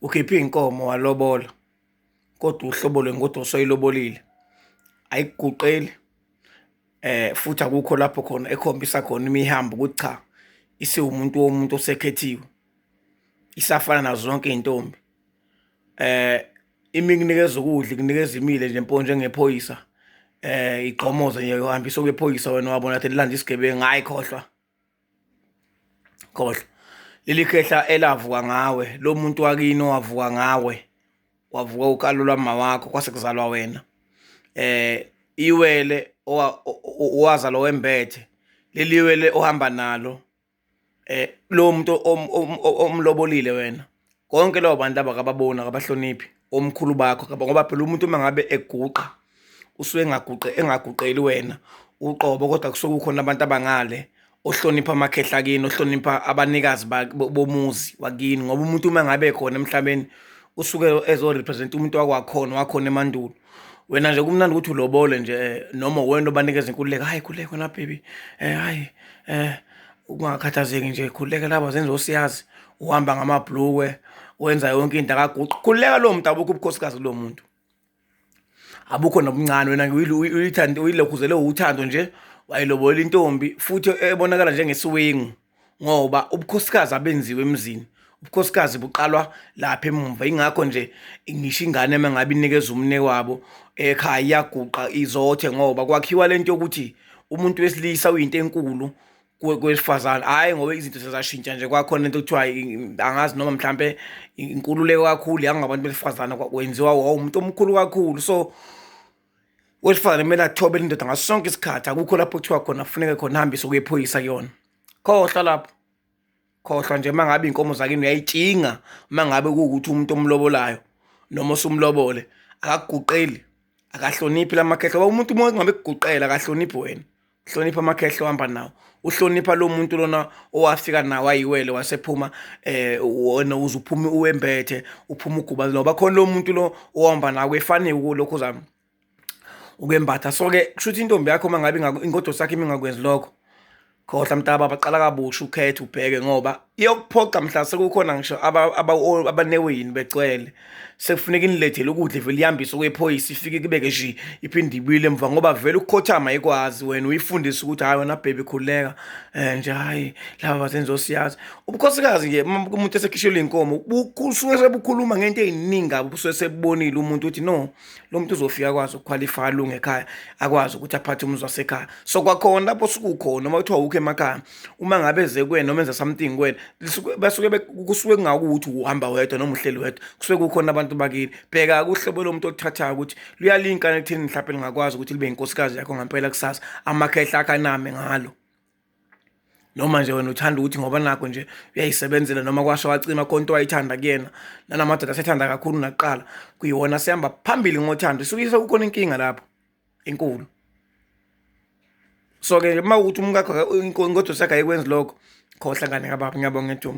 Ukhiphe iy'nkomo walobola kodwa uhlobo lwengoduso oyilobolile ayikuguqeli futhi akukho lapho khona ekhombisa khona imihambo ukuthi cha isiwumuntu womuntu osekhethiwe, isafana nazo zonke iy'ntombi. Ima ikunikeza ukudla ikunikeza imile nje mpo njengephoyisa igqomoze nje uhambise kwephoyisa wena wabona kade lilanda isigebengu, hhayi khohlwa. Khohlwa. Leli khehla elavuka ngawe, lo muntu wakini owavuka ngawe, wavuka ukhalo lwama wakho kwase kuzalwa wena. Iwele owazalwa wembethe, leli wele ohamba nalo lowo muntu omlobolile wena. Konke labo bantu laba akababoni, akabahloniphi omkhulu bakho ngoba phela umuntu uma ngabe eguqa usuke engaguqe engaguqeli wena uqobo kodwa kusuke kukhona abantu abangale ohlonipha amakhehla akini, ohlonipha abanikazi bomuzi wakini ngoba umuntu uma ngabe ekhona emhlabeni usuke ezo-represent-a umuntu wakwakhona wakhona emandulo. Wena nje kumnandi ukuthi ulobole nje noma uwena obanikeza inkululeko, hhayi khululeka wena baby hhayi ungakhathazeki nje khululeka laba zenza osiyazi, uhamba ngamabhlukwe wenza yonke into akaguqi. Khululeka lowo muntu abukho ubukhosikazi kulowo muntu. Abukho nobuncane wena uyithande uyilokhuzele uthando nje wayilobola intombi futhi ebonakala njengesiwengu ngoba ubukhosikazi abenziwe emzini. Ubukhosikazi buqalwa lapha emumva ingakho nje ngisho ingane uma ngabe inikeza umnewabo ekhaya iyaguqa izothe ngoba kwakhiwa lento yokuthi umuntu wesilisa uyinto enkulu kwesifazane. Hhayi ngoba izinto sezashintsha nje kwakhona into ekuthiwa angazi noma mhlampe inkululeko kakhulu yangabantu besifazane kwenziwa wawumuntu omkhulu kakhulu. So wesifazane kumele athobele indoda ngaso sonke isikhathi, akukho lapho kuthiwa khona kufuneke khona ahambise ukuyephoyisa kuyona. Khohlwa lapho, khohlwa nje uma ngabe iy'nkomo zakini uyayitshinga uma ngabe kuwukuthi umuntu omlobolayo noma osumlobole akakuguqeli, akahloniphi la makhehla ngoba umuntu uma ngabe ekuguqela akahloniphi wena. Hlonipha amakhehla ohamba nawo, uhlonipha lo muntu lona owafika nawo ayiwele wasephuma wena uze uphume uwembethe uphume uguba ngoba khona lo muntu lo ohamba nawo efaniwe lokhu uzama ukwembatha. So-ke kusho ukuthi intombi yakho uma ngabe ingoduso yakho uma ingakwenzi lokho, khohlwa mntakababa qala kabusha ukhethe ubheke ngoba iyokuphoqa mhla sekukhona ngisho abanewenu begcwele sekufuneka inilethele ukudla ivele ihambise okwephoyisa ifike kubeke nje iphinde ibuyele emva ngoba vele ukukhothama ayikwazi wena uyifundise ukuthi hhayi wena bhebe khululeka um nje hhayi laba bazenza osiyazi ubukhosikazi nje umuntu esekhishelwe inkomo busuke sebukhuluma ngento ey'ningi kabi busuke sebubonile umuntu ukuthi no lo muntu uzofika akwazi ukukhwalifaya alunge ekhaya akwazi ukuthi aphathe umuzi wasekhaya. So kwakhona lapho osuke ukhona uma kuthiwa awukho emakhaya uma ngabe eze kuwena noma enza something kuwena basuke kusuke kungakuthi uhamba wedwa noma uhleli wedwa kusuke kukhona abantu bakini. Bheka uhlobo lomuntu oluthathayo ukuthi luyalinka ekutheni mhlawumbe lingakwazi ukuthi libe inkosikazi yakho ngampela kusasa amakhehla akhe aname ngalo. Noma nje wena uthanda ukuthi ngoba nakho nje uyayisebenzela noma kwasho wacima khona into wayithanda kuyena nalamadoda asethanda kakhulu nakuqala kuyiwona sehamba phambili ngothando isuke sekukhona inkinga lapho enkulu. So-ke uma kuwukuthi umkakho ingoduso yakhe ayikwenzi lokho, khohlwa ngane kababa ngiyabonga ngethuba.